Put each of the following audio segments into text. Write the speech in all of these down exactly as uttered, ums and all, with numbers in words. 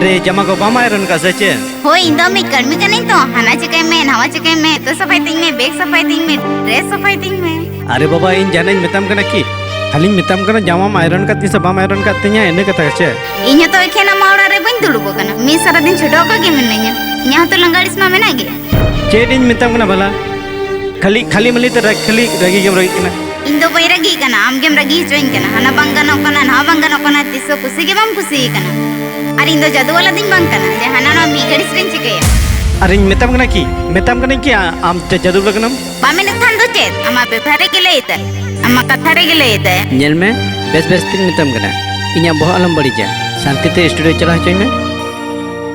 ᱨᱮ ᱡᱟᱢᱟ ᱠᱚ ᱵᱟᱢ ᱟᱭᱨᱚᱱ ᱠᱟᱜ ᱥᱮ ᱪᱮᱫ? ᱦᱳᱭ, ᱤᱧ ᱫᱚ ᱢᱤᱫ ᱠᱟᱹᱲᱢᱤ ᱠᱟᱹᱱᱟᱹᱧ ᱛᱚ, ᱦᱟᱱᱟ ᱪᱤᱠᱟᱹᱭ ᱢᱮ, ᱱᱟᱣᱟ ᱪᱤᱠᱟᱹᱭ ᱢᱮ, ᱩᱛᱩ ᱥᱟᱯᱷᱟᱭ ᱛᱤᱧ ᱢᱮ, ᱵᱮᱜᱽ ᱥᱟᱯᱷᱟᱭ ᱛᱤᱧ ᱢᱮ, ᱰᱨᱮᱥ ᱥᱟᱯᱷᱟᱭ ᱛᱤᱧ ᱢᱮ᱾ ᱟᱨᱮ ᱵᱟᱵᱟ, ᱤᱧ ᱡᱟᱦᱟᱱᱟᱜ ᱤᱧ ᱢᱮᱛᱟᱢ ᱠᱟᱱᱟ ᱠᱤ? ᱠᱷᱟᱹᱞᱤᱧ ᱢᱮᱛᱟᱢ ᱠᱟᱱᱟ, ᱡᱟᱢᱟᱢ ᱟᱭᱨᱚᱱ ᱠᱟᱫ ᱛᱤᱧᱟ ᱥᱮ ᱵᱟᱢ ᱟᱭᱨᱚᱱ ᱠᱟᱫ ᱛᱤᱧᱟ, ᱤᱱᱟᱹ ᱠᱟᱛᱷᱟ ᱜᱮ ᱪᱮ? ᱤᱧ ᱦᱚᱸᱛᱚ ᱮᱠᱷᱮᱱ ᱟᱢᱟᱜ ᱚᱲᱟᱜ ᱨᱮ ᱵᱟᱹᱧ ᱫᱩᱲᱩᱵ ᱟᱠᱟᱱᱟ, ᱢᱤᱫ ᱥᱟᱨᱟ ᱫᱤᱱ ᱪᱷᱩᱴᱟᱹᱣ ᱟᱠᱟᱫ ᱜᱮ ᱢᱤᱱᱟᱹᱧᱟ, ᱤᱧᱟᱹᱜ ᱦᱚᱸᱛᱚ ᱞᱟᱸᱜᱟ ᱟᱹᱲᱤᱥ ᱢᱟ ᱢᱮᱱᱟᱜ ᱜᱮ᱾ ᱪᱮᱫ ᱤᱧ ᱢᱮᱛᱟᱢ ᱠᱟᱱᱟ ᱵᱷᱟᱞᱟ? ᱠᱷᱟᱹᱞᱤ, ᱠᱷᱟᱹᱞᱤ ᱢᱟᱹᱞᱤ ᱛᱮ ᱨᱟᱜ-, ᱠᱷᱟᱹᱞᱤ ᱨᱟᱹᱜᱤ ᱜᱮᱢ ᱨᱟᱹᱜᱤᱜ ᱠᱟᱱᱟ᱾ ᱤᱧ ᱫᱚ ᱵᱟᱹᱧ ᱨᱟᱹᱜᱤᱜ ᱠᱟᱱᱟ, ᱟᱢ ᱜᱮᱢ ᱨᱟᱹᱜᱤ ᱦᱚᱪᱚᱧ ᱠᱟᱱᱟ᱾ ᱦᱟᱱᱟ ᱵᱟᱝ ᱜᱟᱱᱚᱜ ᱠᱟᱱᱟ, ᱱᱟᱣᱟ ᱵᱟᱝ ᱜᱟᱱᱚᱜ ᱠᱟᱱᱟ, ᱛᱤᱥ ᱦᱚᱸ ᱠᱩᱥᱤ ᱜᱮ ᱵᱟᱢ ᱠᱩᱥᱤ ᱠᱟᱱᱟ᱾ ᱟᱨ ᱤᱧ ᱫᱚ ᱡᱟᱹᱫᱩ ᱵᱟᱞᱟ ᱫᱚᱧ ᱵᱟᱝ ᱠᱟᱱᱟ ᱡᱮ ᱦᱟᱱᱟ ᱱᱟᱣᱟ ᱢᱤᱫ ᱜᱷᱟᱹᱲᱤᱡ ᱨᱤᱧ ᱪᱤᱠᱟᱹᱭᱟ᱾ ᱟᱨᱤᱧ ᱢᱮᱛᱟᱢ ᱠᱟᱱᱟ ᱠᱤ, ᱢᱮᱛᱟᱢ ᱠᱟᱹᱱᱟᱹᱧ ᱠᱤ, ᱟ-, ᱟᱢ ᱡᱟ-, ᱡᱟᱹᱫᱩ ᱵᱟᱞᱟ ᱠᱟᱱᱟᱢ? ᱵᱟᱢ ᱢᱮᱱᱮᱫ ᱠᱷᱟᱱ ᱫᱚ ᱪᱮᱫ? ᱟᱢᱟᱜ ᱵᱮᱵᱷᱟᱨ ᱨᱮᱜᱮ ᱞᱟᱹᱭ ᱮᱫᱟᱭ, ᱟᱢᱟᱜ ᱠᱟᱛᱷᱟ ᱨᱮᱜᱮ ᱞᱟᱹᱭ ᱮᱫᱟᱭ᱾ ᱧᱮᱞ ᱢᱮ, ᱵᱮᱥ ᱵᱮᱥ ᱛᱤᱧ ᱢᱮᱛᱟᱢ ᱠᱟᱱᱟ, ᱤᱧᱟᱹᱜ ᱵᱚᱦᱚᱜ ᱟᱞᱚᱢ ᱵᱟᱹᱲᱤᱡᱟ, ᱥᱟᱱᱛᱤ ᱛᱮ ᱥᱴᱩᱰᱤᱭᱳ ᱪᱟᱞᱟᱣ ᱦᱚᱪᱚᱧ ᱢᱮ᱾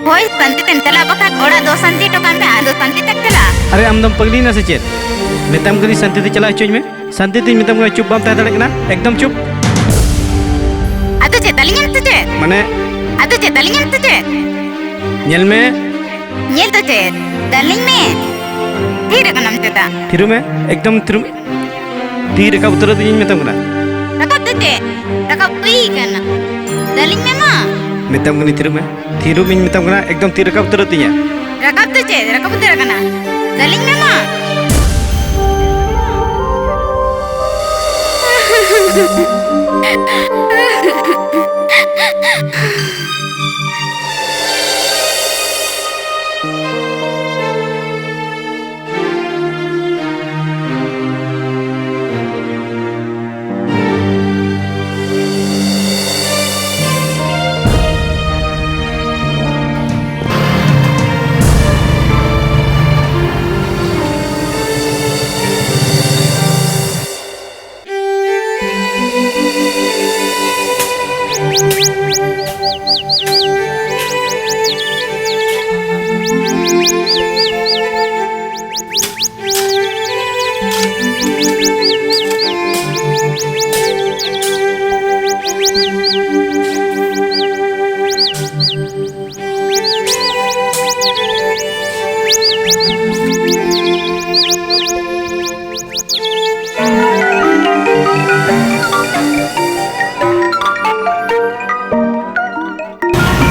ᱦᱳᱭ, ᱥᱟᱱᱛᱤ ᱛᱮᱢ ᱪᱟᱞᱟᱜ ᱵᱟᱠᱷᱟᱱ ᱚᱲᱟᱜ ᱫᱚ ᱥᱟᱱᱛᱤ ᱦᱚᱴᱚ ᱠᱟᱜ ᱢᱮ, ᱟᱫᱚ ᱥᱟᱱᱛᱤ ᱛᱮᱢ ᱪᱟᱞᱟᱜᱼᱟ᱾ ᱟᱨᱮ, ᱟᱢ ᱫᱚᱢ ᱯᱟᱜᱽᱞᱤᱭᱮᱱᱟ ᱥᱮ ᱪᱮᱫ? ᱢᱮᱛᱟᱢ ᱠᱟᱹᱱᱟᱹᱧ ᱥᱟᱱᱛᱤ ᱛᱮ ᱪᱟᱞᱟᱣ ᱦᱚᱪᱚᱧ ᱢᱮ, ᱥᱟᱱᱛᱤ ᱛᱮᱧ ᱢᱮᱛᱟᱢ ᱠᱟᱱᱟ, ᱪᱩᱯ ᱵᱟᱢ ᱛᱟᱦᱮᱸ ᱫᱟᱲᱮᱭᱟᱜ ᱠᱟᱱᱟ, ᱮᱠᱫᱚᱢ ᱪᱩᱯ᱾ ᱟᱫᱚ ᱪᱮᱫ ᱫᱟᱞᱤᱧᱟᱢ ᱥᱮ ᱪᱮᱫ? ᱢᱟᱱᱮ? ᱟᱫᱚ ᱪᱮᱫ ᱫᱟᱞᱤᱧᱟᱢ ᱥᱮ ᱪᱮᱫ? ᱧᱮᱞ ᱢᱮ, ᱧᱮᱞ ᱫᱚ ᱪᱮᱫ? ᱫᱟᱞᱤᱧ ᱢᱮ᱾ ᱛᱷᱤᱨ ᱟᱠᱟᱱᱟᱢ ᱪᱮᱫᱟᱜ? ᱛᱷᱤᱨᱚᱜ ᱢᱮ, ᱮᱠᱫᱚᱢ ᱛᱷᱤᱨᱚᱜ ᱢᱮ᱾ ᱛᱤ ᱨᱟᱠᱟᱵ ᱩᱛᱟᱹᱨᱚᱜ ᱛᱤᱧᱤᱧ ᱢᱮᱛᱟᱢ ᱠᱟᱱᱟ᱾ ᱨᱟᱠᱟᱵ ᱫᱚ ᱪᱮᱫ? ᱨᱟᱠᱟᱵ ᱦᱩᱭ ᱠᱟᱱᱟ᱾ ᱫᱟᱞᱤᱧ ᱢᱮ ᱢᱟ᱾ ᱢᱮᱛᱟᱢ ᱠᱟᱹᱱᱟᱹᱧ ᱛᱷᱤᱨᱚᱜ ᱢᱮ᱾ ᱛᱷᱤᱨᱚᱜ ᱢᱮᱧ ᱢᱮᱛᱟᱢ ᱠᱟᱱᱟ, ᱮᱠᱫᱚᱢ ᱛᱤ ᱨᱟᱠᱟᱵ ᱩᱛᱟᱹᱨᱚᱜ ᱛᱤᱧᱟ᱾ ᱨᱟᱠᱟᱵ ᱫᱚ ᱪᱮᱫ? ᱨᱟᱠᱟᱵ ᱩᱛᱟᱹᱨ ᱟᱠᱟᱱᱟ᱾ ᱫᱟᱞᱤᱧ ᱢᱮ ᱢᱟ᱾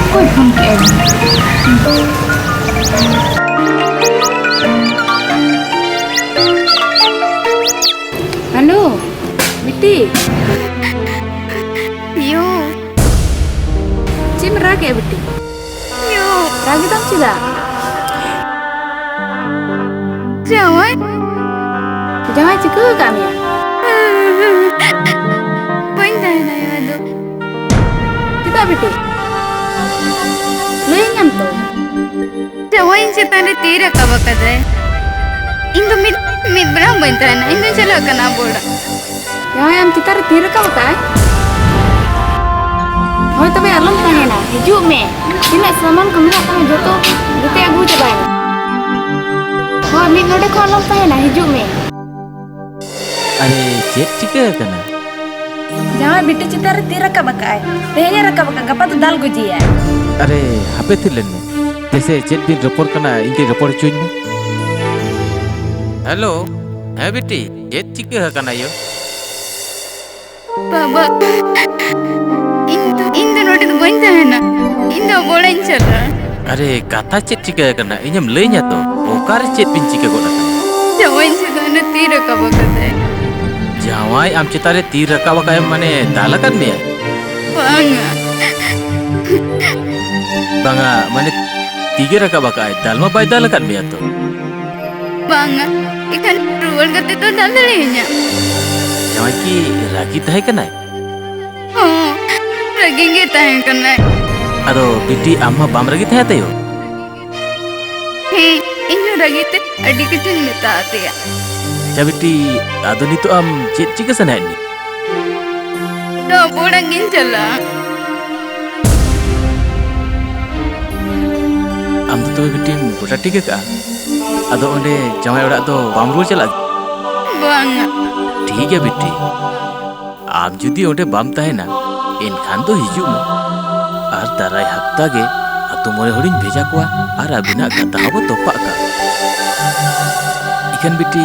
ᱚᱠᱚᱭ ᱯᱷᱳᱱ ᱠᱮᱜᱼᱟ? ᱦᱮᱞᱳ, ᱵᱤᱴᱤ᱾ ᱭᱳ᱾ ᱪᱮᱫ ᱮᱢ ᱨᱟᱜᱮᱜᱼᱟ, ᱵᱤᱴᱤ? ᱭᱳ᱾ ᱨᱟᱜ ᱮᱫᱟᱢ ᱪᱮᱫᱟᱜ? ᱡᱟᱶᱟᱭ᱾ ᱡᱟᱶᱟᱭ ᱪᱤᱠᱟᱹ ᱟᱠᱟᱫ ᱢᱮᱭᱟ? ᱵᱟᱹᱧ ᱛᱟᱦᱮᱱᱟ, ᱭᱳ, ᱟᱫᱚ᱾ ᱪᱮᱫᱟᱜ, ᱵᱤᱴᱤ? ᱞᱟᱹᱭᱟᱹᱧᱟᱢ ᱛᱚ᱾ ᱡᱟᱶᱟᱭ ᱤᱧ ᱪᱮᱛᱟᱱ ᱨᱮ ᱛᱤ ᱨᱟᱠᱟᱵ ᱟᱠᱟᱫᱟᱭ᱾ ᱤᱧ ᱫᱚ ᱢᱤᱫ, ᱢᱤᱫ ᱵᱮᱲᱟ ᱦᱚᱸ ᱵᱟᱹᱧ ᱛᱟᱦᱮᱱᱟ᱾ ᱤᱧ ᱫᱚᱧ ᱪᱟᱞᱟᱜ ᱠᱟᱱᱟ ᱟᱵᱚ ᱚᱲᱟᱜ᱾ ᱡᱟᱶᱟᱭ ᱟᱢ ᱪᱮᱛᱟᱱ ᱨᱮ ᱛᱤ ᱨᱟᱠᱟᱵ ᱟᱠᱟᱫᱟᱭ? ᱦᱳᱭ ᱛᱚᱵᱮ ᱟᱞᱚᱢ ᱛᱟᱦᱮᱱᱟ, ᱦᱤᱡᱩᱜ ᱢᱮ᱾ ᱛᱤᱱᱟᱹᱜ ᱥᱟᱢᱟᱱ ᱠᱚ ᱢᱮᱱᱟᱜ ᱛᱟᱢᱟ ᱡᱚᱛᱚ ᱡᱚᱛᱚ ᱟᱹᱜᱩ ᱪᱟᱵᱟᱭ ᱢᱮ᱾ ᱦᱳᱭ, ᱢᱤᱫ ᱱᱚᱰᱮ ᱠᱷᱚᱱ ᱟᱞᱚᱢ ᱛᱟᱦᱮᱱᱟ, ᱦᱤᱡᱩᱜ ᱢᱮ᱾ ᱟᱨᱮ, ᱪᱮᱫ ᱪᱤᱠᱟᱹ ᱟᱠᱟᱱᱟ? ᱡᱟᱶᱟᱭ ᱵᱤᱴᱤ ᱪᱮᱛᱟᱱ ᱨᱮ ᱛᱤ ᱨᱟᱠᱟᱵ ᱟᱠᱟᱫ ᱟᱭ᱾ ᱛᱮᱦᱮᱧ ᱮ ᱨᱟᱠᱟᱵ ᱟᱠᱟᱫ, ᱜᱟᱯᱟ ᱫᱚ ᱫᱟᱞ ᱜᱚᱡᱮᱭᱟ᱾ ᱟᱨᱮ, ᱦᱟᱯᱮ ᱛᱷᱤᱨ ᱞᱮᱱ ᱢᱮ᱾ ᱡᱮᱥᱮ ᱪᱮᱫ ᱵᱤᱱ ᱨᱚᱯᱚᱲ ᱠᱟᱱᱟ, ᱤᱧ ᱠᱟᱹᱡ ᱨᱚᱯᱚᱲ ᱦᱚᱪᱚᱧ ᱢᱮ᱾ ᱦᱮᱞᱳ, ᱦᱮᱸ ᱵᱤᱴᱤ, ᱪᱮᱫ ᱪᱤᱠᱟᱹ ᱟᱠᱟᱱᱟ ᱭᱳ? ᱵᱟᱵᱟ, ᱤᱧ ᱫᱚ, ᱤᱧ ᱫᱚ ᱱᱚᱰᱮ ᱫᱚ ᱵᱟᱹᱧ ᱛᱟᱦᱮᱱᱟ᱾ ᱤᱧ ᱫᱚ ᱟᱵᱚ ᱚᱲᱟᱜ ᱤᱧ ᱪᱟᱞᱟᱜᱼᱟ᱾ ᱟᱨᱮ, ᱠᱟᱛᱷᱟ ᱪᱮᱫ ᱪᱤᱠᱟᱹ ᱟᱠᱟᱱᱟ? ᱤᱧᱮᱢ ᱞᱟᱹᱭᱟᱹᱧᱟ ᱛᱚ? ᱚᱠᱟᱨᱮ ᱪᱮᱫ ᱵᱤᱱ ᱪᱤᱠᱟᱹ ᱜᱚᱫ ᱟᱠᱟᱱᱟ? ᱡᱟᱶᱟᱭ ᱤᱧ ᱪᱮᱛᱟᱱ ᱨᱮ ᱛᱤ ᱨᱟᱠᱟᱵ ᱟᱠᱟᱫᱟᱭ᱾ ᱡᱟᱶᱟᱭ ᱟᱢ ᱪᱮᱛᱟᱱ ᱨᱮ ᱛᱤ ᱨᱟᱠᱟᱵ ᱟᱠᱟᱫ ᱮᱢ ᱢᱟᱱᱮ ᱫᱟᱞ ᱟᱠᱟᱫ ᱢᱮᱭᱟᱭ? ᱵᱟᱝᱟ᱾ ᱵᱟᱝᱟ, ᱢᱟᱱᱮ ᱛᱤ ᱜᱮ ᱨᱟᱠᱟᱵ ᱟᱠᱟᱫ ᱟᱭ, ᱫᱟᱞ ᱢᱟ ᱵᱟᱭ ᱫᱟᱞ ᱟᱠᱟᱫ ᱢᱮᱭᱟ ᱛᱚ? ᱵᱟᱝᱟ, ᱮᱱᱠᱷᱟᱱ ᱨᱩᱣᱟᱹᱲ ᱠᱟᱛᱮ ᱫᱚ ᱫᱟᱞ ᱫᱟᱲᱮᱭᱟᱹᱧᱟ? ᱡᱟᱶᱟᱭ ᱠᱤ ᱨᱟᱹᱜᱤ ᱛᱟᱦᱮᱸ ᱠᱟᱱᱟᱭ? ᱦᱚᱸ, ᱨᱟᱹᱜᱤ ᱜᱮ ᱛᱟᱦᱮᱸ ᱠᱟᱱᱟᱭ᱾ ᱟᱫᱚ ᱵᱤᱴᱤ, ᱟᱢ ᱢᱟ ᱵᱟᱢ ᱨᱟᱹᱜᱤ ᱛᱟᱦᱮᱸ ᱛᱟᱭᱚ? ᱦᱮᱸ, ᱤᱧ ᱦᱚᱸ ᱨᱟᱹᱜᱤ ᱛᱮ ᱟᱹᱰᱤ ᱠᱤᱪᱷᱩᱧ ᱢᱮᱛᱟ ᱟᱫᱮᱭᱟ᱾ ᱟᱪᱪᱷᱟ ᱵᱤᱴᱤ, ᱟᱫᱚ ᱱᱤᱛᱚᱜ ᱟᱢ ᱪᱮᱫ ᱪᱤᱠᱟᱹ ᱥᱟᱱᱟᱭᱮᱫ ᱢᱮᱭᱟ? ᱫᱚ ᱟᱵᱚ ᱚᱲᱟᱜ ᱜᱤᱧ ᱪᱟᱞᱟᱜᱼᱟ᱾ ᱟᱢ ᱫᱚ ᱛᱚᱵᱮ ᱵᱤᱴᱤᱢ ᱜᱚᱴᱟ ᱴᱷᱤᱠ ᱟᱠᱟᱜᱼᱟ? ᱟᱫᱚ ᱚᱸᱰᱮ ᱡᱟᱶᱟᱭ ᱚᱲᱟᱜ ᱫᱚ ᱵᱟᱢ ᱨᱩᱣᱟᱹᱲ ᱪᱟᱞᱟᱜᱼᱟ? ᱵᱟᱝᱟ᱾ ᱴᱷᱤᱠ ᱜᱮᱭᱟ ᱵᱤᱴᱤ, ᱟᱢ ᱡᱩᱫᱤ ᱚᱸᱰᱮ ᱵᱟᱢ ᱛᱟᱦᱮᱱᱟ, ᱮᱱᱠᱷᱟᱱ ᱫᱚ ᱦᱤᱡᱩᱜ ᱢᱮ᱾ ᱟᱨ ᱫᱟᱨᱟᱭ ᱦᱟᱯᱛᱟ ᱜᱮ ᱟᱛᱳ ᱢᱚᱬᱮ ᱦᱚᱲᱤᱧ ᱵᱷᱮᱡᱟ ᱠᱚᱣᱟ ᱟᱨ ᱟᱹᱵᱤᱱᱟᱜ ᱠᱟᱛᱷᱟ ᱦᱚᱸᱵᱚ ᱛᱚᱯᱟᱜ ᱠᱟᱜᱼᱟ᱾ ᱤᱠᱷᱟᱹᱱ ᱵᱤᱴᱤ,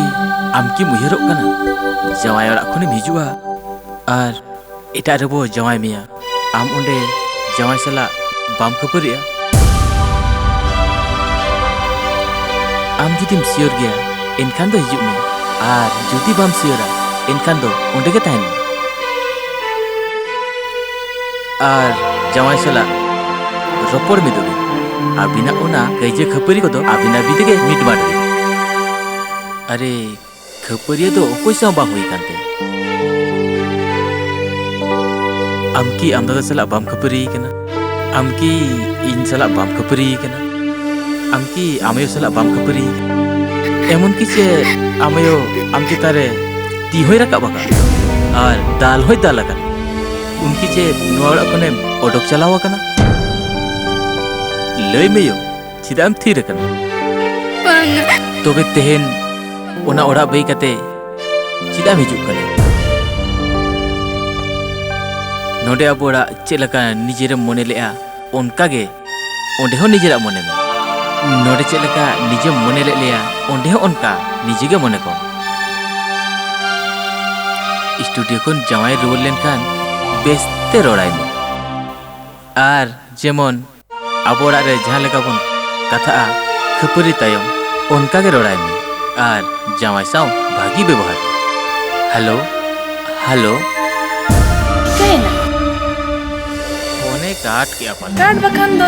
ᱟᱢ ᱠᱤᱢ ᱩᱭᱦᱟᱹᱨᱚᱜ ᱠᱟᱱᱟ? ᱡᱟᱶᱟᱭ ᱚᱲᱟᱜ ᱠᱷᱚᱱᱮᱢ ᱦᱤᱡᱩᱜᱼᱟ ᱟᱨ ᱮᱴᱟᱜ ᱨᱮᱵᱚ ᱡᱟᱶᱟᱭ ᱢᱮᱭᱟ᱾ ᱟᱢ ᱚᱸᱰᱮ ᱡᱟᱶᱟᱭ ᱥᱟᱞᱟᱜ ᱵᱟᱢ ᱠᱷᱟᱹᱯᱟᱹᱨᱤᱜᱼᱟ? ᱡᱩᱫᱤᱢ ᱥᱤᱭᱳᱨ ᱜᱮᱭᱟ, ᱮᱱᱠᱷᱟᱱ ᱫᱚ ᱦᱤᱡᱩᱜ ᱢᱮ, ᱟᱨ ᱡᱩᱫᱤ ᱵᱟᱢ ᱥᱤᱭᱳᱨᱟ, ᱮᱱᱠᱷᱟᱱ ᱫᱚ ᱚᱸᱰᱮ ᱜᱮ ᱛᱟᱦᱮᱱ ᱢᱮ᱾ ᱟᱨ ᱡᱟᱶᱟᱭ ᱥᱟᱞᱟᱜ ᱨᱚᱯᱚᱲ ᱢᱤᱫᱚᱜ ᱵᱤᱱ᱾ ᱟᱹᱵᱤᱱᱟᱜ ᱚᱱᱟ ᱠᱟᱹᱭᱡᱟᱹ ᱠᱷᱟᱹᱯᱟᱹᱨᱤ ᱠᱚᱫᱚ ᱟᱹᱵᱤᱱ ᱟᱹᱵᱤᱱ ᱛᱮᱜᱮ ᱢᱤᱫ ᱵᱟᱴ ᱵᱤᱱ᱾ ᱟᱨᱮ, ᱠᱷᱟᱹᱯᱟᱹᱨᱤᱭᱟᱹ ᱫᱚ ᱚᱠᱚᱭ ᱥᱟᱶ ᱵᱟᱝ ᱦᱩᱭ ᱟᱠᱟᱱ ᱛᱮ? ᱟᱢ ᱠᱤ ᱟᱢ ᱫᱟᱫᱟ ᱥᱟᱞᱟᱜ ᱵᱟᱢ ᱠᱷᱟᱹᱯᱟᱹᱨᱤ ᱟᱠᱟᱱᱟ? ᱟᱢ ᱠᱤ ᱤᱧ ᱥᱟᱞᱟᱜ ᱵᱟᱢ ᱠᱷᱟᱹᱯᱟᱹᱨᱤ ᱟᱠᱟᱱᱟ? ᱟᱢ ᱠᱤ ᱟᱢ ᱟᱭᱳ ᱥᱟᱞᱟᱜ ᱵᱟᱢ ᱠᱷᱟᱹᱯᱟᱹᱨᱤ ᱟᱠᱟᱱᱟ? ᱮᱢᱚᱱ ᱠᱤ ᱪᱮᱫ ᱟᱢ ᱟᱭᱳ ᱟᱢ ᱪᱮᱛᱟᱱ ᱨᱮ ᱛᱤ ᱦᱚᱸᱭ ᱨᱟᱠᱟᱵ ᱟᱠᱟᱫ ᱟᱨ ᱫᱟᱞ ᱦᱚᱸᱭ ᱫᱟᱞ ᱟᱠᱟᱫ? ᱩᱱᱠᱤ ᱪᱮᱫ ᱱᱚᱣᱟ ᱚᱲᱟᱜ ᱠᱷᱚᱱᱮᱢ ᱚᱰᱚᱠ ᱪᱟᱞᱟᱣ ᱟᱠᱟᱱᱟ? ᱞᱟᱹᱭ ᱢᱮ ᱭᱳ, ᱪᱮᱫᱟᱜ ᱮᱢ ᱛᱷᱤᱨ ᱟᱠᱟᱱᱟ? ᱵᱟᱝᱟ᱾ ᱛᱚᱵᱮ ᱛᱮᱦᱮᱧ ᱚᱱᱟ ᱚᱲᱟᱜ ᱵᱟᱹᱜᱤ ᱠᱟᱛᱮ ᱪᱮᱫᱟᱜ ᱮᱢ ᱦᱤᱡᱩᱜ ᱠᱟᱱᱟ? ᱱᱚᱰᱮ ᱟᱵᱚ ᱚᱲᱟᱜ ᱪᱮᱫ ᱞᱮᱠᱟ ᱱᱤᱡᱮᱨᱮᱢ ᱢᱚᱱᱮ ᱞᱮᱜᱼᱟ, ᱚᱱᱠᱟ ᱜᱮ ᱚᱸᱰᱮ ᱦᱚᱸ ᱱᱤᱡᱮᱨᱟᱜ ᱢᱚᱱᱮ ᱢᱮ᱾ ᱱᱚᱰᱮ ᱪᱮᱫ ᱞᱮᱠᱟ ᱱᱤᱡᱮᱢ ᱢᱚᱱᱮ ᱞᱮᱫ ᱞᱮᱭᱟ, ᱚᱸᱰᱮ ᱦᱚᱸ ᱚᱱᱠᱟ ᱱᱤᱡᱮ ᱜᱮ ᱢᱚᱱᱮ ᱠᱚᱢ᱾ ᱥᱴᱩᱰᱤᱭᱳ ᱠᱷᱚᱱ ᱡᱟᱶᱟᱭ ᱨᱩᱣᱟᱹᱲ ᱞᱮᱱᱠᱷᱟᱱ ᱵᱮᱥ ᱛᱮ ᱨᱚᱲᱟᱭ ᱢᱮ᱾ ᱟᱨ ᱡᱮᱢᱚᱱ ᱟᱵᱚ ᱚᱲᱟᱜ ᱨᱮ ᱡᱟᱦᱟᱸ ᱞᱮᱠᱟ ᱵᱚᱱ ᱠᱟᱛᱷᱟᱜᱼᱟ, ᱠᱷᱟᱹᱯᱟᱹᱨᱤ ᱛᱟᱭᱚᱢ ᱚᱱᱠᱟ ᱜᱮ ᱨᱚᱲᱟᱭ ᱢᱮ᱾ ᱟᱨ ᱡᱟᱶᱟᱭ ᱥᱟᱶ ᱵᱷᱟᱹᱜᱤ ᱵᱮᱵᱚᱦᱟᱨ ᱢᱮ᱾ Hello, hello. ᱪᱤᱠᱟᱹᱭᱮᱱᱟ? ᱯᱷᱳᱱᱮ ᱠᱟᱴ ᱠᱮᱜᱼᱟ ᱯᱟᱞᱮ᱾ ᱠᱟᱴ ᱵᱟᱠᱷᱟᱱ ᱫᱚ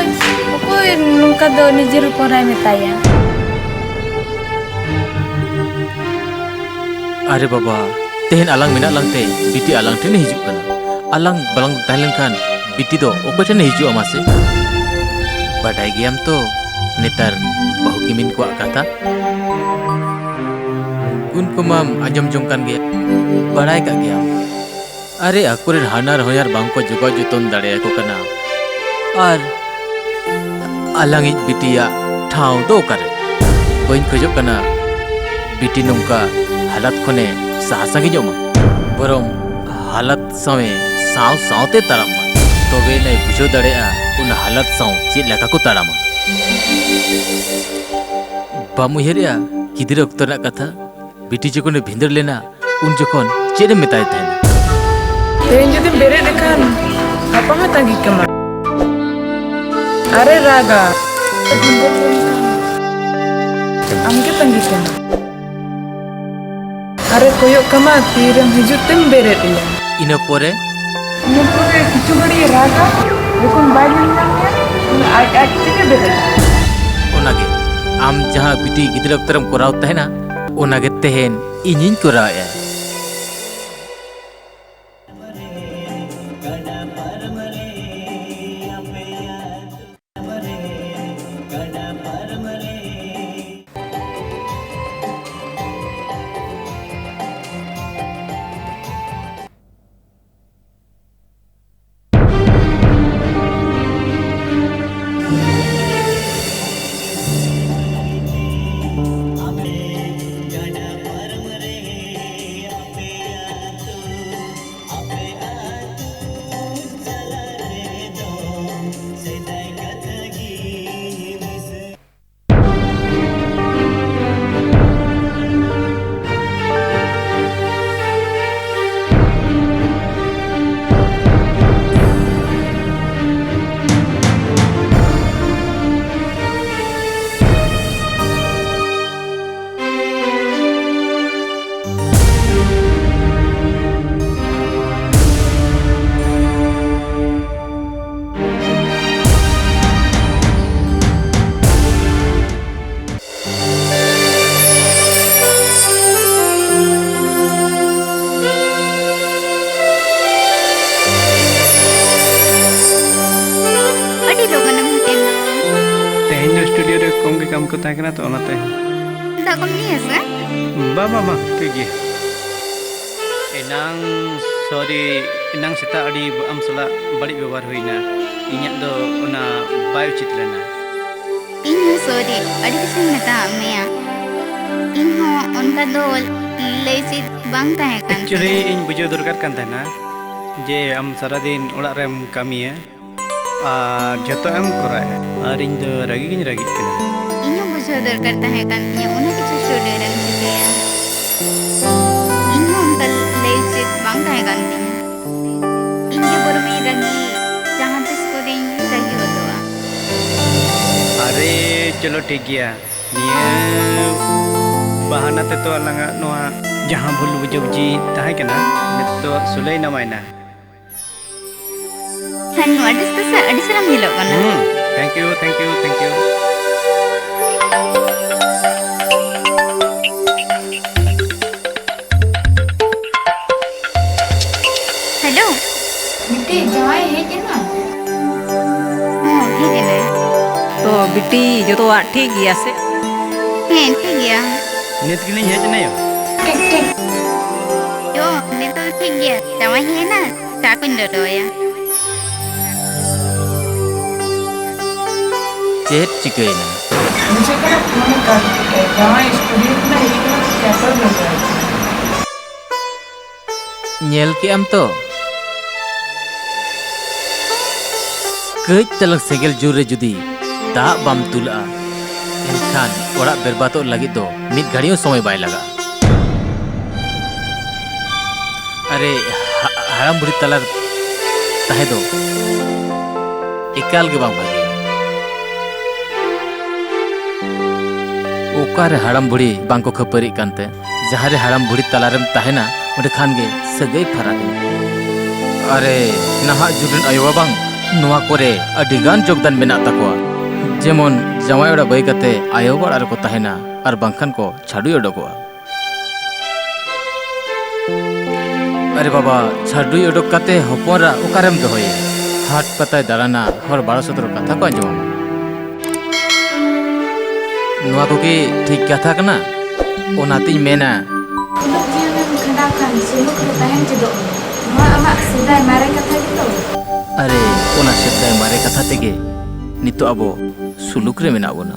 ᱚᱠᱚᱭ ᱱᱚᱝᱠᱟ ᱫᱚ ᱱᱤᱡᱮᱨ ᱦᱚᱯᱚᱱ ᱨᱟᱭ ᱢᱮᱛᱟᱭᱟ? ᱟᱨᱮ ᱵᱟᱵᱟ, ᱛᱮᱦᱮᱧ ᱟᱞᱟᱝ ᱢᱮᱱᱟᱜ ᱞᱟᱝ ᱛᱮ ᱵᱤᱴᱤ ᱟᱞᱟᱝ ᱴᱷᱮᱱᱮ ᱦᱤᱡᱩᱜ ᱠᱟᱱᱟ᱾ ᱟᱞᱟᱝ ᱵᱟᱞᱟᱝ ᱛᱟᱦᱮᱸ ᱞᱮᱱᱠᱷᱟᱱ ᱵᱤᱴᱤ ᱫᱚ ᱚᱠᱚᱭ ᱴᱷᱮᱱᱮ ᱦᱤᱡᱩᱜᱼᱟ ᱢᱟᱥᱮ? ᱵᱟᱰᱟᱭ ᱜᱮᱭᱟᱢ ᱛᱚ ᱱᱮᱛᱟᱨ ᱵᱟᱹᱦᱩ ᱠᱤᱢᱤᱱ ᱠᱚᱣᱟᱜ ᱠᱟᱛᱷᱟ᱾ ᱩᱱᱠᱩ ᱢᱟᱢ ᱟᱸᱡᱚᱢ ᱡᱚᱝ ᱠᱟᱱ ᱜᱮᱭᱟ, ᱵᱟᱲᱟᱭ ᱠᱟᱜ ᱜᱮᱭᱟᱢ᱾ ᱟᱨᱮ, ᱟᱠᱚᱨᱮᱱ ᱦᱟᱱᱟᱨ ᱦᱚᱧᱦᱟᱨ ᱵᱟᱝ ᱠᱚ ᱡᱚᱜᱟᱣ ᱡᱚᱛᱚᱱ ᱫᱟᱲᱮᱭᱟᱠᱚ ᱠᱟᱱᱟ᱾ ᱟᱨ ᱟᱞᱟᱝᱤᱡ ᱵᱤᱴᱤᱭᱟᱜ ᱴᱷᱟᱶ ᱫᱚ ᱚᱠᱟᱨᱮ? ᱵᱟᱹᱧ ᱠᱷᱚᱡᱚᱜ ᱠᱟᱱᱟ ᱵᱤᱴᱤ ᱱᱚᱝᱠᱟ ᱦᱟᱞᱟᱛ ᱠᱷᱚᱱᱮ ᱥᱟᱦᱟ ᱥᱟᱺᱜᱤᱧᱚᱜ ᱢᱟ, ᱵᱚᱨᱚᱝ ᱦᱟᱞᱟᱛ ᱥᱟᱶᱮ ᱥᱟᱶ ᱥᱟᱶᱛᱮ ᱛᱟᱲᱟᱢ ᱢᱟ, ᱛᱚᱵᱮ ᱮᱱᱟᱭ ᱵᱩᱡᱷᱟᱹᱣ ᱫᱟᱲᱮᱭᱟᱜᱼᱟ ᱚᱱᱟ ᱦᱟᱞᱟᱛ ᱥᱟᱶ ᱪᱮᱫ ᱞᱮᱠᱟ ᱠᱚ ᱛᱟᱲᱟᱢᱟ᱾ ᱵᱟᱢ ᱩᱭᱦᱟᱹᱨᱮᱜᱼᱟ ᱜᱤᱫᱽᱨᱟᱹ ᱚᱠᱛᱚ ᱨᱮᱱᱟᱜ ᱠᱟᱛᱷᱟ? ᱵᱤᱴᱤ ᱡᱚᱠᱷᱚᱱᱮ ᱵᱷᱤᱸᱫᱟᱹᱲ ᱞᱮᱱᱟ, ᱩᱱ ᱡᱚᱠᱷᱚᱱ ᱪᱮᱫ ᱮᱢ ᱢᱮᱛᱟᱭ ᱛᱟᱦᱮᱱᱟ? ᱛᱮᱦᱮᱧ ᱡᱩᱫᱤᱢ ᱵᱮᱨᱮᱫ ᱞᱮᱠᱷᱟᱱ ᱜᱟᱯᱟ ᱦᱚᱸ ᱛᱟᱺᱜᱤ ᱠᱟᱢᱟ᱾ ᱟᱨᱮ ᱨᱟᱜᱟ᱾ ᱵᱷᱤᱸᱫᱟᱹᱲ ᱞᱮᱱᱠᱷᱟᱱ ᱟᱢᱜᱮ ᱛᱟᱺᱜᱤ ᱠᱟᱢᱟ᱾ ᱟᱨᱮ ᱠᱚᱭᱚᱜ ᱠᱟᱢᱟ, ᱛᱤᱨᱮᱢ ᱦᱤᱡᱩᱜ ᱛᱮᱢ ᱵᱮᱨᱮᱫ ᱮᱭᱟ᱾ ᱤᱱᱟᱹ ᱯᱚᱨᱮ? ᱤᱱᱟᱹ ᱯᱚᱨᱮ ᱠᱤᱪᱷᱩ ᱜᱷᱟᱹᱲᱤᱡ ᱮ ᱨᱟᱜᱟ, ᱡᱚᱠᱷᱚᱱ ᱵᱟᱭ ᱧᱮᱞ ᱧᱟᱢ ᱢᱮᱭᱟ, ᱩᱱ ᱟᱡ ᱟᱡ ᱛᱮᱜᱮ ᱵᱮᱨᱮᱫ᱾ ᱚᱱᱟᱜᱮ, ᱟᱢ ᱡᱟᱦᱟᱸ ᱵᱤᱴᱤ ᱜᱤᱫᱽᱨᱟᱹ ᱚᱠᱛᱚ ᱨᱮᱢ ᱠᱚᱨᱟᱣ ᱛᱟᱦᱮᱱᱟ, ᱚᱱᱟᱜᱮ ᱛᱮᱦᱮᱧ ᱤᱧᱤᱧ ᱠᱚᱨᱟᱣᱮᱫᱼᱟ᱾ ᱟᱹᱰᱤ ᱞᱚᱜᱚᱱᱮᱢ ᱦᱮᱡ ᱮᱱᱟ᱾ ᱛᱮᱦᱮᱧ ᱫᱚ ᱥᱴᱩᱰᱤᱭᱳ ᱨᱮ ᱠᱚᱢ ᱜᱮ ᱠᱟᱹᱢᱤ ᱠᱚ ᱛᱟᱦᱮᱸ ᱠᱟᱱᱟ, ᱛᱚ ᱚᱱᱟᱛᱮ᱾ ᱫᱟᱜ ᱠᱚᱢ ᱧᱩᱭᱟ ᱥᱮ? ᱵᱟ, ᱵᱟ, ᱵᱟ, ᱴᱷᱤᱠ ᱜᱮᱭᱟ᱾ ᱮᱱᱟᱝ, ᱥᱚᱨᱤ, ᱮᱱᱟᱝ ᱥᱮᱛᱟᱜ ᱟᱹᱰᱤ ᱟᱢ ᱥᱟᱞᱟᱜ ᱵᱟᱹᱲᱤᱡ ᱵᱮᱵᱚᱦᱟᱨ ᱦᱩᱭᱱᱟ᱾ ᱤᱧᱟᱹᱜ ᱫᱚ ᱚᱱᱟ ᱵᱟᱭ ᱩᱪᱤᱛ ᱞᱮᱱᱟ᱾ ᱤᱧ ᱦᱚᱸ ᱥᱚᱨᱤ, ᱟᱹᱰᱤ ᱠᱤᱪᱷᱩᱧ ᱢᱮᱛᱟᱣᱟᱜ ᱢᱮᱭᱟ᱾ ᱤᱧ ᱦᱚᱸ ᱚᱱᱠᱟ ᱫᱚ ᱞᱟᱹᱭ ᱩᱪᱤᱛ ᱵᱟᱝ ᱛᱟᱦᱮᱸ ᱠᱟᱱ ᱮᱠᱪᱩᱭᱮᱞᱤ, ᱛᱤᱧᱟᱹ᱾ ᱤᱧ ᱵᱩᱡᱷᱟᱹᱣ ᱫᱚᱨᱠᱟᱨ ᱠᱟᱱ ᱛᱟᱦᱮᱱᱟ ᱡᱮ ᱟᱢ ᱥᱟᱨᱟᱫᱤᱱ ᱚᱲᱟᱜ ᱨᱮᱢ ᱠᱟᱹᱢᱤᱭᱟ᱾ ᱟᱨ ᱡᱷᱚᱛᱚ ᱮᱢ ᱠᱚᱨᱟᱣᱮᱫᱼᱟ, ᱟᱨ ᱤᱧ ᱫᱚ ᱨᱟᱹᱜᱤ ᱜᱤᱧ ᱨᱟᱹᱜᱤᱜ ᱠᱟᱱᱟ᱾ ᱤᱧ ᱦᱚᱸ ᱵᱩᱡᱷᱟᱹᱣ ᱫᱚᱨᱠᱟᱨ ᱛᱟᱦᱮᱸ ᱠᱟᱱ ᱛᱤᱧᱟᱹ, ᱚᱱᱟ ᱠᱤᱪᱷᱩ ᱥᱴᱩᱰᱤᱭᱳ ᱨᱮᱢ ᱪᱤᱠᱟᱹᱭᱟ? ᱤᱧ ᱦᱚᱸ ᱚᱱᱠᱟ ᱞᱟᱹᱭ ᱩᱪᱤᱛ ᱵᱟᱝ ᱛᱟᱦᱮᱸ ᱠᱟᱱ ᱛᱤᱧᱟᱹ᱾ ᱤᱧ ᱜᱮ ᱵᱚᱨᱚᱢᱤᱧ ᱨᱟᱹᱜᱤ, ᱡᱟᱦᱟᱸ ᱛᱤᱥ ᱠᱚᱨᱮᱧ ᱨᱟᱹᱜᱤ ᱜᱚᱫᱚᱜᱼᱟ᱾ ᱟᱨᱮ, ᱪᱚᱞᱚ ᱴᱷᱤᱠ ᱜᱮᱭᱟ, ᱱᱤᱭᱟᱹ ᱵᱟᱦᱟᱱᱟ ᱛᱮᱫᱚ ᱟᱞᱟᱝᱟᱜ ᱱᱚᱣᱟ ᱡᱟᱦᱟᱸ ᱵᱷᱩᱞ ᱵᱩᱡᱷᱟᱹᱵᱩᱡᱷᱤ ᱛᱟᱦᱮᱸ ᱠᱟᱱᱟ, ᱱᱤᱛᱚᱜ ᱥᱩᱞᱟᱹᱭ ᱱᱟᱢᱟᱭᱮᱱᱟ᱾ ᱦᱮᱸ, ᱱᱚᱣᱟ dress ᱫᱚ ᱥᱮ ᱟᱹᱰᱤ ᱪᱮᱦᱨᱟᱢ ᱧᱮᱞᱚᱜ ᱠᱟᱱᱟ᱾ ᱦᱩᱸ, thank you, thank you, thank you. Hello. ᱢᱤᱫᱴᱤᱡ ᱡᱟᱶᱟᱭ ᱦᱮᱡ ᱮᱱᱟ? ᱦᱮᱸ, ᱦᱮᱡ ᱮᱱᱟᱭ᱾ ᱛᱚ ᱵᱤᱴᱤ, ᱡᱚᱛᱚᱣᱟᱜ ᱴᱷᱤᱠ ᱜᱮᱭᱟ ᱥᱮ? ᱦᱮᱸ, ᱴᱷᱤᱠ ᱜᱮᱭᱟ᱾ ᱱᱤᱛ ᱜᱮᱞᱤᱧ ᱦᱮᱡ ᱮᱱᱟ ᱭᱳ᱾ ᱴᱷᱤᱠ, ᱴᱷᱤᱠ᱾ ᱭᱳ, ᱱᱤᱛᱚᱜ ᱴᱷᱤᱠ ᱜᱮᱭᱟ᱾ ᱡᱟᱶᱟᱭ ᱦᱮᱡ ᱮᱱᱟ, ᱪᱟ ᱠᱚᱧ ᱞᱚᱞᱚ ᱟᱭᱟ᱾ ᱪᱮᱫ ᱪᱤᱠᱟᱹᱭᱮᱱᱟ? ᱵᱩᱡᱷᱟᱹᱜ ᱠᱟᱱᱟ ᱯᱷᱳᱱ ᱮ ᱠᱟᱴ ᱠᱮᱫᱟᱭ᱾ ᱡᱟᱶᱟᱭ ᱥᱴᱩᱰᱤᱭᱳ ᱠᱷᱚᱱᱟᱜ ᱦᱮᱡ ᱠᱟᱱᱟ, ᱪᱮᱠᱟᱯ ᱞᱟᱜᱟᱣ ᱠᱟᱱᱟ᱾ ᱧᱮᱞ ᱠᱮᱜ ᱟᱢ ᱛᱚ? ᱠᱟᱹᱡ ᱛᱟᱞᱟᱝ ᱥᱮᱸᱜᱮᱞ ᱡᱳᱨ ᱨᱮ ᱡᱩᱫᱤ ᱫᱟᱜ ᱵᱟᱢ ᱫᱩᱞᱟᱜᱼᱟ, ᱮᱱᱠᱷᱟᱱ ᱚᱲᱟᱜ ᱵᱮᱨᱵᱟᱫᱚᱜ ᱞᱟᱹᱜᱤᱫ ᱫᱚ ᱢᱤᱫ ᱜᱷᱟᱹᱲᱤ ᱦᱚᱸ ᱥᱚᱢᱚᱭ ᱵᱟᱭ ᱞᱟᱜᱟᱜᱼᱟ᱾ ᱟᱨᱮ, ᱦᱟ-, ᱦᱟᱲᱟᱢ ᱵᱩᱲᱦᱤ ᱛᱟᱞᱟ ᱨᱮ ᱛᱟᱦᱮᱸ ᱫᱚ ᱮᱠᱟᱞ ᱜᱮ ᱵᱟᱝ ᱵᱷᱟᱜᱮᱭᱟ᱾ ᱚᱠᱟᱨᱮ ᱦᱟᱲᱟᱢ ᱵᱩᱲᱦᱤ ᱵᱟᱝ ᱠᱚ ᱠᱷᱟᱹᱯᱟᱹᱨᱤᱜ ᱠᱟᱱᱛᱮ? ᱡᱟᱦᱟᱸ ᱨᱮ ᱦᱟᱲᱟᱢ ᱵᱩᱲᱦᱤ ᱛᱟᱞᱟ ᱨᱮᱢ ᱛᱟᱦᱮᱱᱟ, ᱚᱸᱰᱮ ᱠᱷᱟᱱ ᱜᱮ ᱥᱟᱹᱜᱟᱹᱭ ᱯᱷᱟᱨᱟᱠ ᱮᱱᱟ᱾ ᱟᱨᱮ, ᱱᱟᱦᱟᱜ ᱡᱩᱜᱽ ᱨᱮᱱ ᱟᱭᱳ ᱵᱟᱵᱟ ᱱᱚᱣᱟ ᱠᱚᱨᱮ ᱟᱹᱰᱤ ᱜᱟᱱ ᱡᱳᱜᱽᱫᱟᱱ ᱢᱮᱱᱟᱜ ᱛᱟᱠᱚᱣᱟ᱾ ᱡᱮᱢᱚᱱ ᱡᱟᱶᱟᱭ ᱚᱲᱟᱜ ᱵᱟᱹᱜᱤ ᱠᱟᱛᱮ ᱟᱭᱳ ᱵᱟᱵᱟ ᱚᱲᱟᱜ ᱨᱮᱠᱚ ᱛᱟᱦᱮᱱᱟ, ᱟᱨ ᱵᱟᱝᱠᱷᱟᱱ ᱠᱚ ᱪᱷᱟᱰᱩᱭ ᱚᱰᱚᱠᱚᱜᱼᱟ᱾ ᱟᱨᱮ ᱵᱟᱵᱟ, ᱪᱷᱟᱰᱩᱭ ᱚᱰᱚᱠ ᱠᱟᱛᱮ ᱦᱚᱯᱚᱱ ᱨᱟ ᱚᱠᱟᱨᱮᱢ ᱫᱚᱦᱚᱭᱟ? ᱦᱟᱴ ᱯᱟᱛᱟᱭ ᱫᱟᱬᱟᱱᱟ, ᱦᱚᱲ ᱵᱟᱲᱟ ᱥᱚᱫᱚᱨ ᱠᱟᱛᱷᱟ ᱠᱚ ᱟᱸᱡᱚᱢᱟ᱾ ᱱᱚᱣᱟ ᱠᱚ ᱠᱤ ᱴᱷᱤᱠ ᱠᱟᱛᱷᱟ ᱠᱟᱱᱟ? ᱚᱱᱟᱛᱤᱧ ᱢᱮᱱᱟ, ᱩᱱᱟᱹᱜ ᱡᱤᱭᱚᱱᱮᱢ ᱠᱷᱟᱸᱰᱟᱣ ᱠᱷᱟᱱ ᱥᱩᱞᱩᱠ ᱨᱮ ᱛᱟᱦᱮᱱ ᱪᱮᱫᱚᱜ ᱢᱮ᱾ ᱱᱚᱣᱟ ᱟᱢᱟᱜ ᱥᱮᱫᱟᱭ ᱢᱟᱨᱮ ᱠᱟᱛᱷᱟ ᱜᱮᱛᱚ? ᱟᱨᱮ, ᱚᱱᱟ ᱥᱮᱫᱟᱭ ᱢᱟᱨᱮ ᱠᱟᱛᱷᱟ ᱛᱮᱜᱮ ᱱᱤᱛᱚᱜ ᱟᱵᱚ ᱥᱩᱞᱩᱠ ᱨᱮ ᱢᱮᱱᱟᱜ ᱵᱚᱱᱟ᱾